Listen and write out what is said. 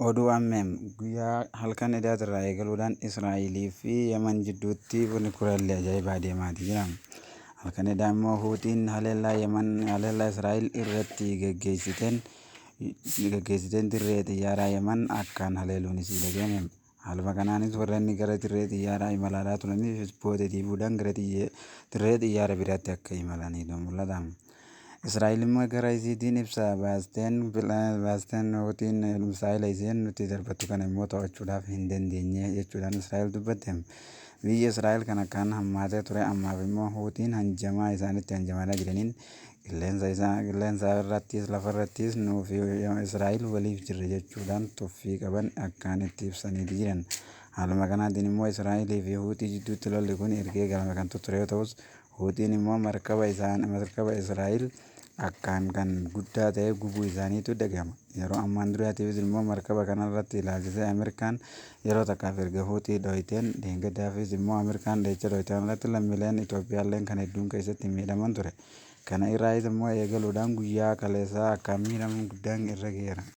Oduu ammeen guyyaa halkan edaatirraa eegaluudhaan Israa'elii fi Yaman jidduutti kurallee ajaa'ibaa deemaati jira. Halkan edaa immoo Huutiin haleellaa Yaman haleellaa Israa'el irratti geggeessiteen dirree xiyyaaraa Yaman akkaan haleeluun isii dhagahame. Haaluma kanaanis warreen gara dirree xiyyaaraa imalaa turaniif ispoortii diibuudhaan gara dirree xiyyaara biraatti akka imalaniitu mul'ata. Israa'el immoo gara isiitiin ibsa baasteen Huutiin misaa'ila isheen nutti darbattu kana immoo to'achuudhaaf hin dandeenye jechuudhaan Israa'el dubbatte. Biyyi Israa'el kan akkaan hammaatee ture ammaaf immoo Huutiin hanjamaa isaanitti hanjamaadhaa jiraniin qilleensa isaa qilleensa irrattis lafa irrattis nuufi Israa'el waliif jirra jechuudhaan tuffii qaban akkaan itti ibsaniiti jiran. Haaluma kanaatiin immoo Israa'elii fi Huutii jidduutti lolli kun erga eegalame kan ture yoo ta'us, Huutiin immoo markaba isaan markaba Israa'el akkaan kan guddaa ta'e gubuu isaaniitu dhagahama. Yeroo ammaan duraatiifis immoo markaba kanarratti ilaalchisee Ameerikaan yeroo takkaaf erga Huutii dhohiteen deengadaafis immoo Ameerikaan dhahicha dhohite kanarratti lammiileen Itoophiyaallee kan hedduun keessatti miidhaman ture. Kana irraayis immoo eegaluudhaan guyyaa kaleessaa akkaan miidhamuun guddaan irra gaheera.